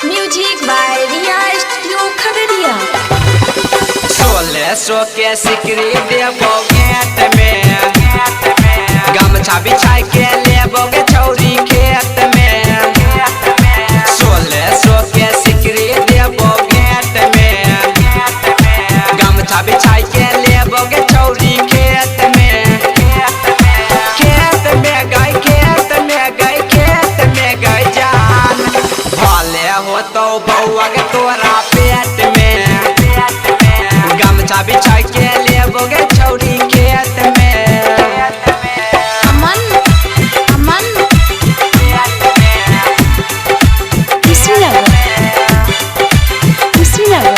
Music by Riya studio Khagaria. 1600 के सिकरी देबो gate में, गमछा बिछाई के लेबोगे छौरी खेत में। 1600 के सिकरी देबो गेट में, गमछा बिछाई के लेबोगे छौरी खेत में। खेत में गई, खेत में गई, खेत में गई जान, भले हो तो बउआ के तोरा पेट में। गमछा बिछाई के लेबोगे छौरी खेत में। अमन अमन कुशीनगर कुशीनगर।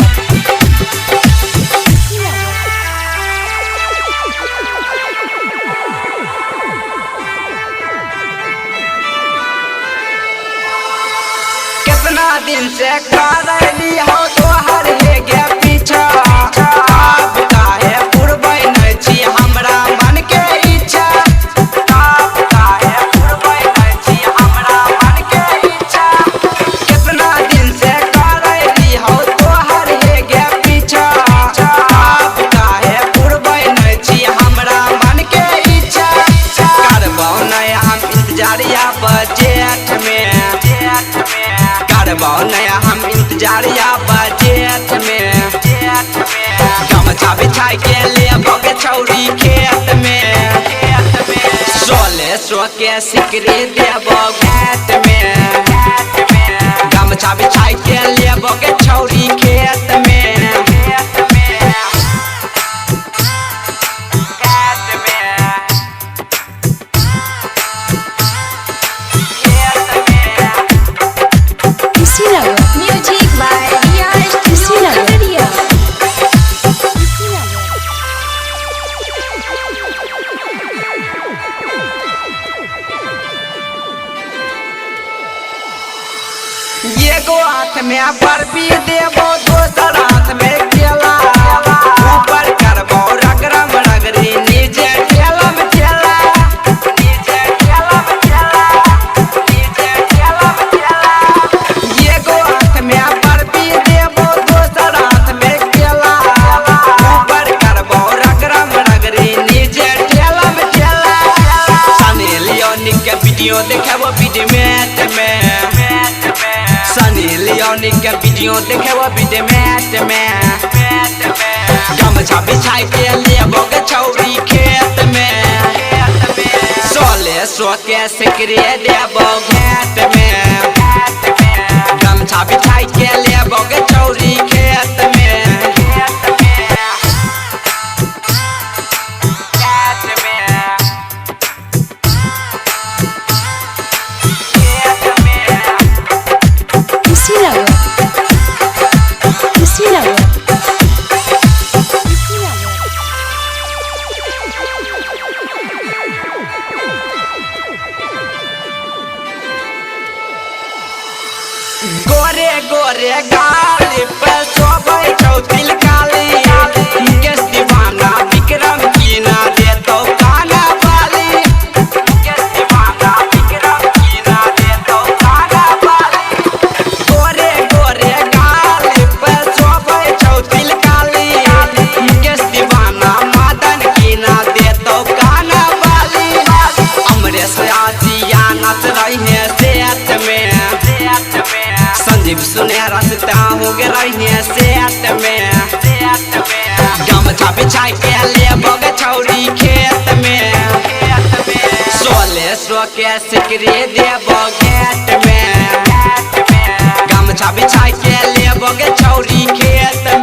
कितना दिन से करली हो तोहर हे पीछा, अब काहे पुरबै नै छी हमरा मन के इच्छा। अब काहे पुरबै नै छी हमरा मन के इच्छा। कितना दिन से करली हो तोहर हे पीछा, अब काहे पुरबै नै छी हमरा मन के इच्छा। करबौ नै हम इंतजारिया बजेठ में, करबौ नया हम इंतजारिया बजेठ में। गमछा बिछाई के लेबोगे छौरी खेत में। 1600 के सिकरी देबो गेट में, गमछा बिछाई के लेबोगे छौरी खेत में। Kushinagar music by Riya studio Khagaria. एगो हाथ में बर्फी देबो, दोसर हाथ में केला। ऊपर करबो रगरम रगरी, नीचे ठेलम ठेला। नीचे ठेलम ठेला, नीचे ठेलम ठेला। एगो हाथ में बर्फी देबो, दोसर हाथ में केला। ऊपर करबो रगरम रगरी, नीचे ठेलम ठेला। सनी लियोनी के वीडियो देखेबो वीडियोमेट में, सनी लियोनी के वीडियो देखेबो वीडियोमेट में। गमछा बिछाई के लेबोगे छौरी खेत में। 1600 के सिकरी देबो गेट में, गमछा बिछाई के लेबोगे छौरी खेत में। कुशीनगर कुशीनगर। गोरे गोरे गाल पर शोभै छौ तिलकाली, मुकेश दीवाना विक्रम कीना देतौ काना बाली। मुकेश दीवाना विक्रम कीना देतौ काना बाली। गोरे गोरे गाल पर शोभै छौ तिलकाली, मुकेश दीवाना मदन कीना देतौ काना बाली। अमरेश आसिया नाच रही है सेठ में, संजीव सुनहरा से हो रही है सेठ में। गमछा बिछाई के लेबोगे छौरी खेत में। 1600 के सिकरी देबो गेट में, गमछा बिछाई के लेबोगे छौरी खेत में।